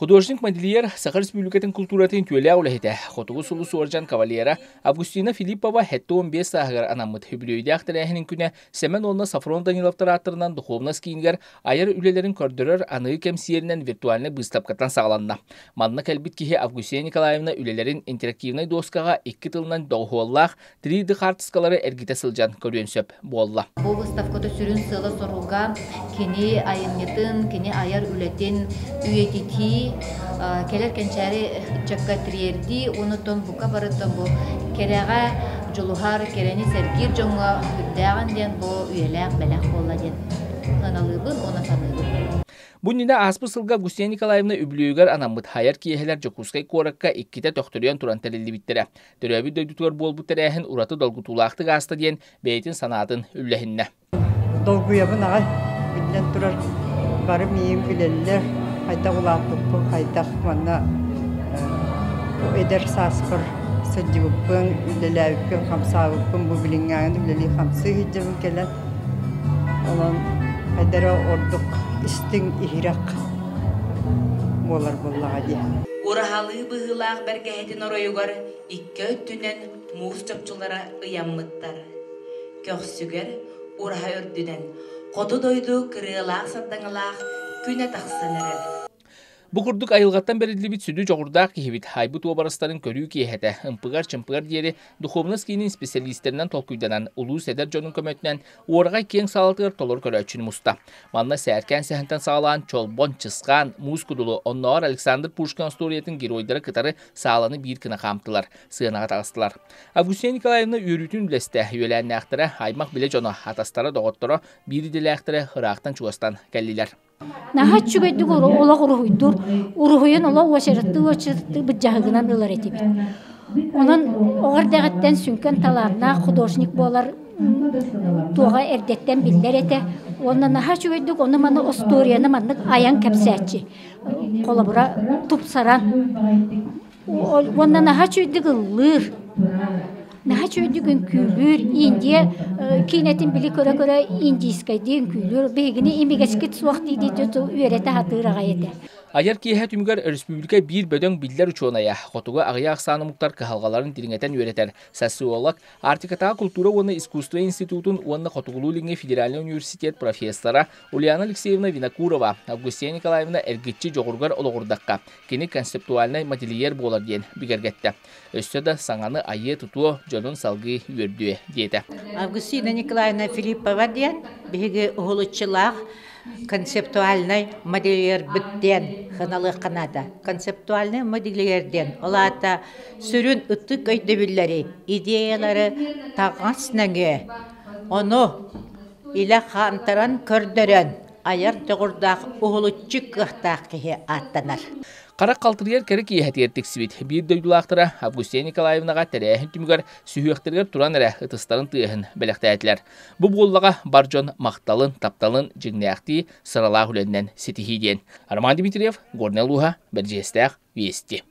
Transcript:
Художник-модельер, Саха Республикатын култууратын үтүөлээх үлэһитэ, Хотугу сулус уордьан кавалера Августина Филиппова 75 сааһыгар анаммыт үбүлүөйдээх тэрээһинин күнэ Сэмэн уонна Софрон Даниловтар ааттарынан духовнас киинигэр айар үлэлэрин көрдөрөр аныгы кэм сиэринэн виртуальнай быыстапкаттан саҕаланна. Манна кэлбит киһи Августина Николаевна үлэлэрин интерактивнай дуоскаҕа икки тылынан доҕуһуоллаах 3D хаартыскалары эргитэ сылдьан көрүөн сөп буолла. Бу выставката сүрүн сыала-соруга кини айымньытын, кини айар үлэтин үйэтитии, кэлэр кэнчээри ыччакка тириэрдии, онутун бука барыта бу кэрэҕэ дьулуһар, кэрэни сэргиир дьоҥҥо үрдээҕин диэн бу үйэлээх бэлэх буолла диэн сыаналыыбын уонна саныыбын. Бу иннинэ ааспыт сылга Августина Николаевна үбүлүөйүгэр анаммыт хайар киэһэлэр Дьокуускай куоракка иккитэ төхтөрүйэн туран тэриллибиттэрэ. Төрөөбүт дойдутугар буолбут тэрээһин ураты долгутуулаахтык ааста диэн бэйэтин санаатын үллэһиннэ. Долгуйабын аҕай, биллэн турар, бары миигин билэллэр, хайдах улааппыппын, хайдах манна эдэр сааспар сылдьыбыппын, үлэлээбиппин, хамсаабыппын бу билиҥҥээҥи үлэлии-хамсыы сылдьабын кэлэн. Онон хайда эрэ ордук истиҥ, иһирэх буолар буоллаҕа дии. Ураһалыы быһыылаах бэргэһэтин оройугар икки өттүнэн муус чопчулара ыйаммыттар. Көхсүгэр ураһа үрдүнэн хоту дойду кырыалаах сардаҥалаах күнэ тахсан эрэр. Бу курдук айылҕаттан бэриллибит сүдү дьоҕурдаах киһибит айбыт уобарастарын көрүү киэһэтэ ымпыгар-чымпыгар диэри духуобунас киинин исписэлиистэринэн толкуйданан улуус эдэр дьонун көмөтүнэн уораҕай киэҥ саалатыгар толору көрөөччүнү муста. Манна сээркээн сэһэнтэн саҕалаан Чолбон, Чысхаан, Муус Кудулу, оннооҕор Александр Пушкин остуоруйатын геройдара кытары сааланы биир гына хаамтылар, сыанаҕа таҕыстылар. Августина Николаевна үөрүүтүн үллэстэ, үөлээннээхтэрэ, аймах-билэ дьоно, атастара, доҕотторо, биир идэлээхтэрэ ыраахтан-чугастан кэллилэр. Наһаа үчүгэйдик олох уруһуйдуур. Уруһуйун олох уочараттыы-уочараттыы быдьаһыгынан ылар этибит. Онон оҕо эрдэҕиттэн сүҥкэн талааннаах художник буолар туоҕа эрдэттэн биллэр этэ. Уонна наһаа үчүгэйдик ону-маны остуоруйаны маннык айан кэпсээччи. Холобура, тупсаран. Уонна наһаа үчүгэйдик ыллыыр. Наһаа үчүгэйдик үҥкүүлүүр. Индия киинэтин били көрө-көрө индийскэйдии үҥкүүлүүр. Биһигини имигэскит суох дии-дии үөрэтэ сатыыр аҕай этэ. Айар киэһэ түмүгэр өрөспүүбүлүкэ биир бөдөҥ биллэр учуонайа, хотугу аҕыйах ахсаан омуктар кыһалҕаларын дириҥэтэн үөрэтэр социолог, Арктикатааҕы култуура уонна искусство институтун уонна Хотугулуу-Илиҥҥи федеральнай университет профессора Ульяна Алексеевна Винокурова Августина Николаевна эргиччи дьоҕуругар олоҕурдахха, кини концептуальнай модельер буолар диэн бигэргэттэ. Өссө да саҥаны айыа-тутуо, дьонун салгыы үөрдүө диэтэ. Августина Николаевна Филиппова диэн биһиги уһулуччулаах концептуальнай модельербыт диэн сыаналыахха наада. Концептуальнай модельер диэн ол аата сүрүн ытык өйдөбүллэри, идеялары таҥас нөҥүө, ону илэ хаамтаран көрдөрөн айар дьоҕурдаах уһулуччу кыахтаах киһи ааттанар. Харах халтырыйар кэрэ киэһэтигэр тиксибит биир дойдулаахтара Августина Николаевнаҕа тэрээһин түмүгэр сүһүөхтэригэр туран эрэ ытыстарын тыаһын бэлэхтээтилэр. Бу буоллаҕа бар дьон махталын, тапталын дьиҥнээхтии сыралаах үлэннэн ситиһии диэн. Роман Дмитриев, Горнай улууһа, Бэрдьигэстээх, Вести.